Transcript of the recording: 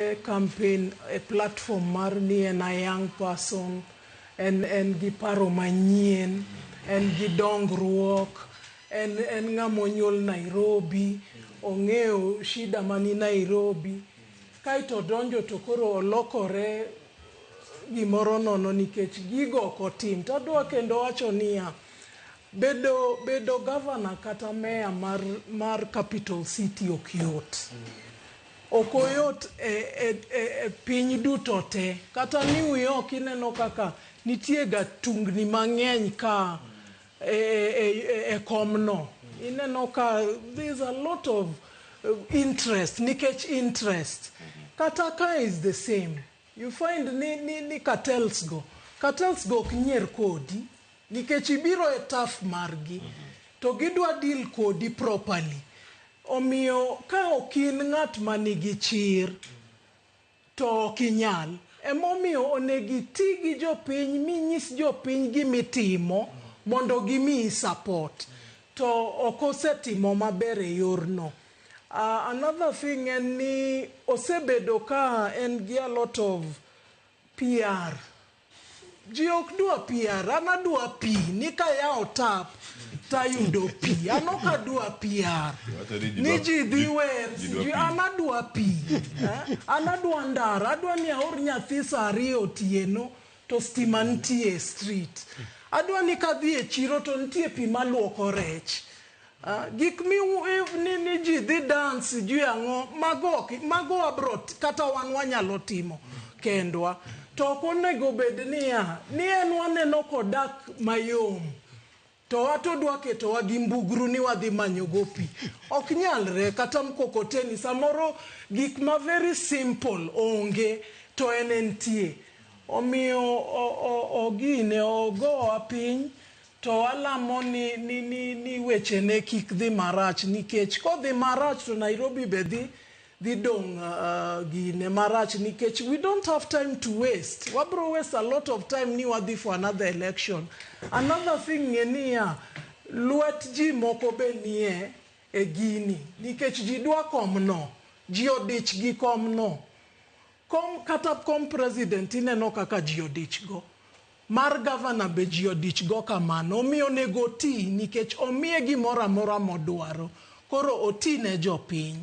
E campaign e platform mar ni en a young person, en gi paro manyien, en gi dongruok, en ng'ama onyuol Nairobi, ong'eyo shida mani Nairobi. Kaeto odonjo to koro olokore gimoro nono nikech gigo ok otim. To adwa kendo wacho niya, bedo governor kata mayor mar capital city ok yot. Ok oyot e piny duto te. Kata New York ineno kaka nitie ga tungni mang'eny ka e komno. Ineno ka there's a lot of interest, nikech interest. Kata ka is the same. You find ni cartels go. Cartels go ok nyier kodi, nikech ibiro e turf margi. To gidwa deal kodi properly. Omiyo ka ok in ng'at manigi chir, to ok inyal. Emomiyo onego iti gi jopiny minyis jopiny gimitimo mondo gimiyi support. To ok osetimo maber e yorno. Another thing en ni osebedo ka en gi a lot of PR. Ji ok dwa PR, an adwa pi, ni kayawo tap tayudo pi. An ok adwa PR. Ni ji dhi wer, sijui, an adwa pi. An adwa ndara, adwa ni aor nyathi sa 2 otieno to stima nitie e street. Adwa ni kadhi e chiro to nitie pi maluoko rech. Gik mi ni ji dhi dance sijui ang'o, mago ok, mago wabro kata wan wanyalo timo kendwa. To ok onego bed niya, ni en waneno kodak mayom. To wato dwa ketowa gi mbugru ni wadhi manyo go pi. Ok nyalre kata mkokoteni samoro gik ma very simple onge to en entie. Omiyo ogine ogowa piny to walamo ni wechene kik dhi marach nikech kodhi marach to Nairobi be dhi dong' gine marach nikech we don't have time to waste. Wabro waste a lot of time ni wadhi for another election. Another thing ng'e niya, lwet ji moko be nie e gini nikech ji dwa komno, ji odich gi komno. Kom kata kom president ineno kaka ji odich go. Mar governor be ji odich go kamano. Omiyo onego oti nikech omiye gimoro amora modwaro. Koro oti ne jopiny.